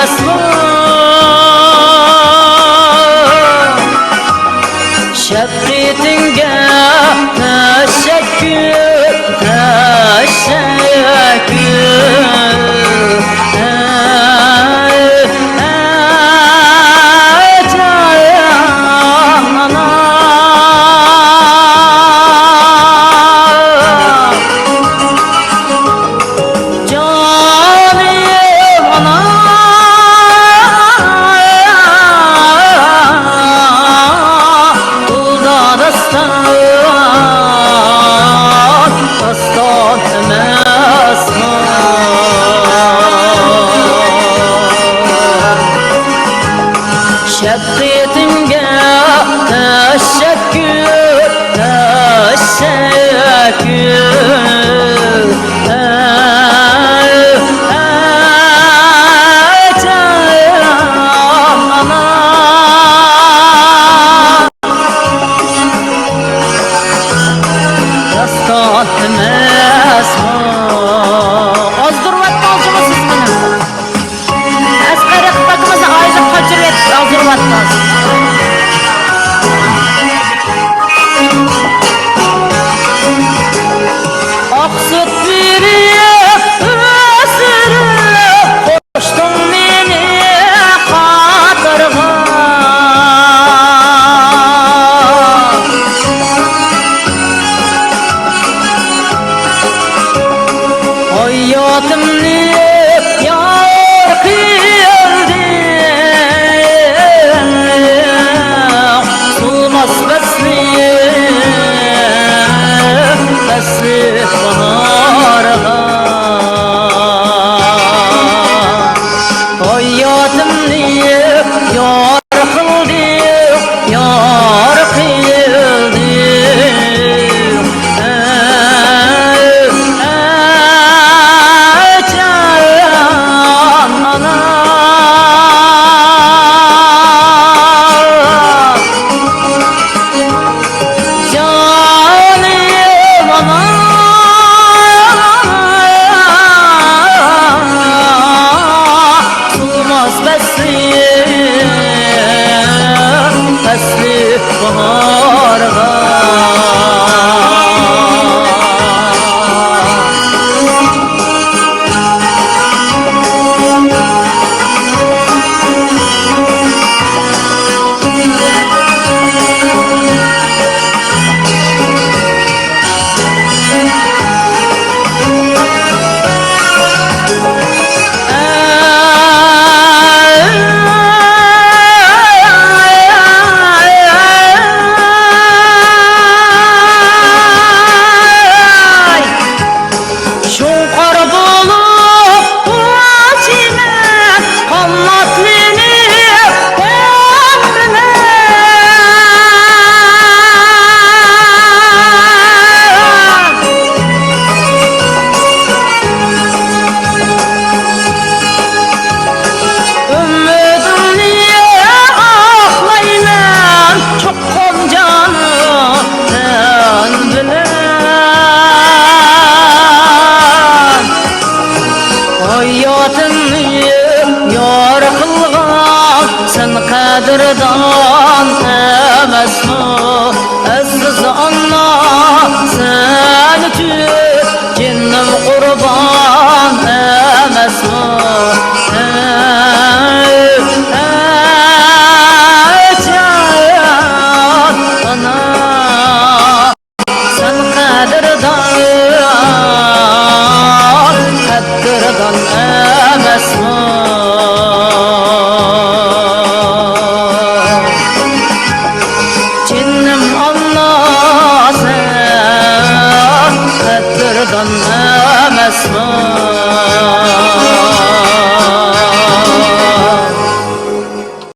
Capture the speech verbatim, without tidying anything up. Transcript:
ئەمەسمۇ؟ شەپقىتىڭگە تەشەككۈر، تەشەككۈر. ئەي، ئەي، جان ئانا. جانىم ئانا، بۇ داستان، داستان ئەمەسمۇ؟ شەپقىتىڭگە تەشەككۈر، تەشەككۈر. ئەي، ئەي، جان ئانا. داستان ئەمەسمۇ؟ ئازدۇرۇۋەتمەڭ جۇمۇ سىز مېنى. ئەسقەر ئەخمەت ئاكىمىزنى ئايرىپ قاچۇرۇۋېتىپ ئازدۇرۇۋەتمەڭ. ئاق سۈت بېرىپ ئۆستۈرۈپ، قوشتۇڭ مېنى قاتارغا. ھاياتىمنى يار قىلدىڭ، سولماس پەسلى، پەسلى باھارغا. ھاياتىمنى يار قىلدىڭ، يار قىلدىڭ. ئەي، ئەي، جان ئانا. جانىم ئانا، سولماس پەسلى، پەسلى باھارغا. شۇڭقار بولۇپ ئۇچىمەن، قاناتلىنىپ تەن بىلەن. ئۈمىدىمنى ئاقلايمەن، چوقۇم جانىم تەن بىلەن. ھاياتىمنى يار قىلغان سەن قەدىردان ئەمەسمۇ؟ ئەزىز ئانا، سەن ئۈچۈن جېنىم قۇربان